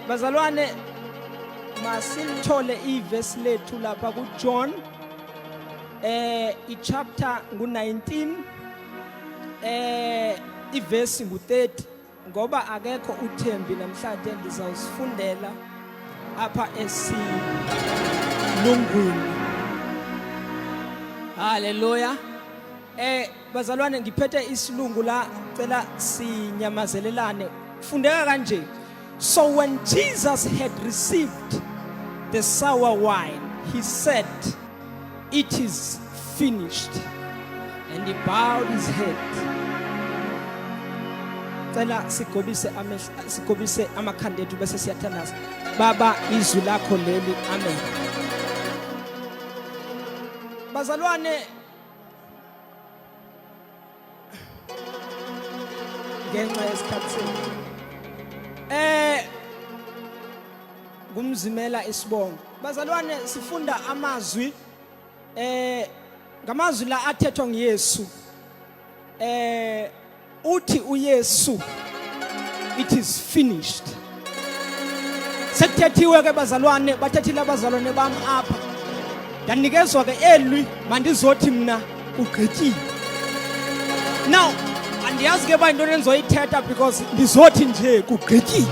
Bazalwane, masilithole ivesi lethu lapha kuJohn, ichapter ngu19, ivesi ngu30, ngoba akekho uThembi namhlanje, ndizawusifundela apha esilungwini. Haleluya. Bazalwane, ngiphethe isilungu la, cela sinyamazelelane. Fundeka kanje: "So when Jesus had received the sour wine, he said, 'It is finished,' and he bowed his head." Cela sigobise amehlo, sigobise amakhanda ethu, bese siyathandaza. Baba, izwi lakho leli. Amen. Bazalwane, ngenxa yesikhathi sethu, ngumzimela isibongo. Bazalwane, sifunda amazwi, ngamazwi la athethwa nguYesu. Uthi uYesu, "It is finished." Sekuthethiwe ke, bazalwane, bathethile abazalwane bami apha, ndanikezwa ke elwi, mandizothi mna kugqityiwe. Now andiyazi ke uba yintoni endizoyithetha, because ndizothi nje kugqityiwe.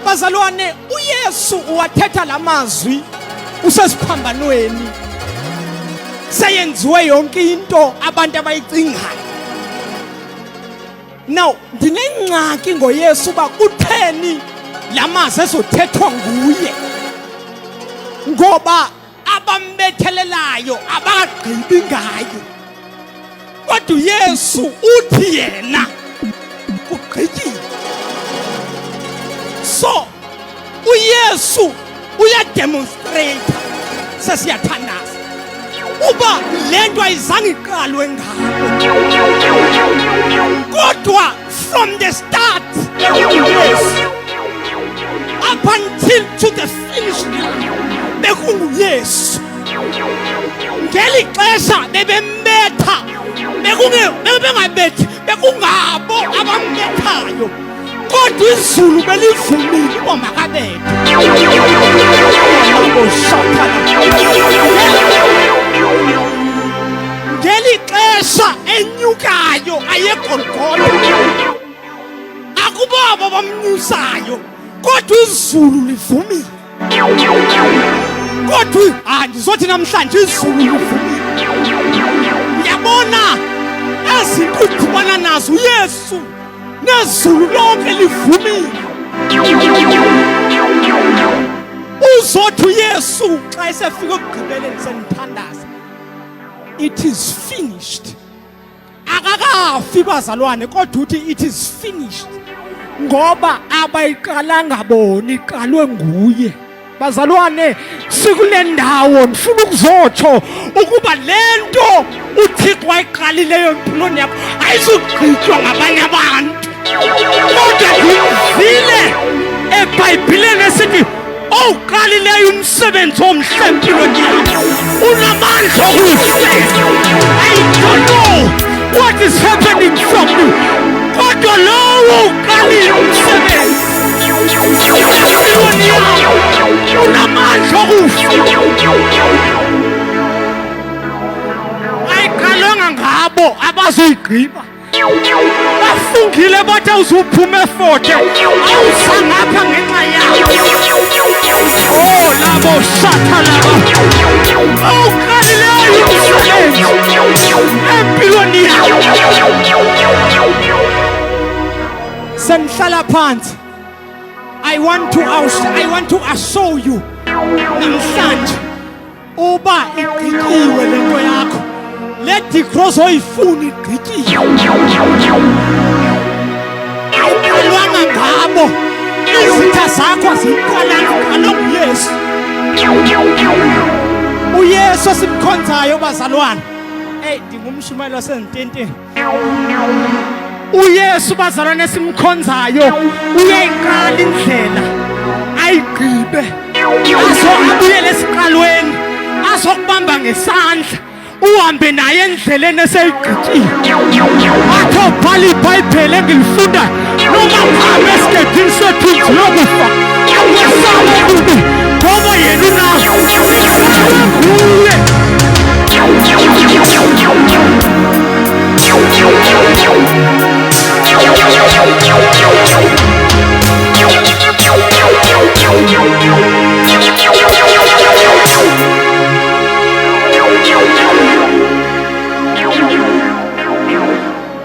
Bazalwane, uYesu uwathetha la mazwi usesiphambanweni, seyenziwe yonke into abantu abayicingayo. Now ndinengxaki ngoYesu uba kutheni la mazwi ezothethwa nguye, ngoba abambethelelayo abagqibi ngaye, kodwa uYesu uthi yena kugqityiwe. So uYesu uyademonstrate, sesiyathandaza, uba le nto ayizange iqalwe ngabo, kodwa from the start, Yesu, up until to the finish line, bekunguYesu. Ngeli xesha bebembetha, bebengabethi, bekungabo abambethayo, kodwa izulu belivumile uba makabethe. Ngeli xesha enyukayo ayeGolgotha, akubabo bamnyusayo, kodwa izulu livumile. Kodwa andizothi namhlanje izulu livumile. Uyabona, ezinto udibana nazo, uYesu nezulu lonke livumile. Uzothi uYesu xa esefika ekugqibeleni, sendithandaza, "It is finished." Akakafi, bazalwane, kodwa uthi, "It is finished," ngoba abayiqalanga bona, iqalwe nguye. Bazalwane, sikule ndawo, ndifuna ukuzotsho ukuba le nto uThixo wayiqalileyo empilweni yakho ayizugqitywa ngabanye abantu, kodwa ndimvile eBhayibhileni esithi owuqalileyo umsebenzi omhle empilweni yakho unamandla okuwufeza. I don't know what is happening from you, kodwa lowo uqalile umsebenzi empilweni yakho unamandla okuwufeza. Ayiqalwanga ngabo, abazoyigqiba. Bafungile bathi awuzuphuma efote, awuzangapha ngenxa yawo. Oh, labo shatha labo owuqalileyo umsebenzi empilweni yakho. Sengihlala phansi. I want to assure you namhlanje uba igqityiwe lento yakho, le degree ozoyifuna igqityiwe, ayiqalwanga ngabo, izitha zakho aziyiqalanga, iqalwe nguYesu. UYesu esimkhonzayo, bazalwane. Eyi, ndingumshumayeli wasezintenteni. UYesu, bazalwane, esimkhonzayo uyayiqala indlela ayigqibe, azo abuyele esiqalweni, azokubamba ngesandla. Uhambe naye endleleni eseyigqitshile. Athi obhala iBhayibheli engilifunda noma ngihambe esigodini sethunzi lokufa, angesabi ububi ngoba yena unawe.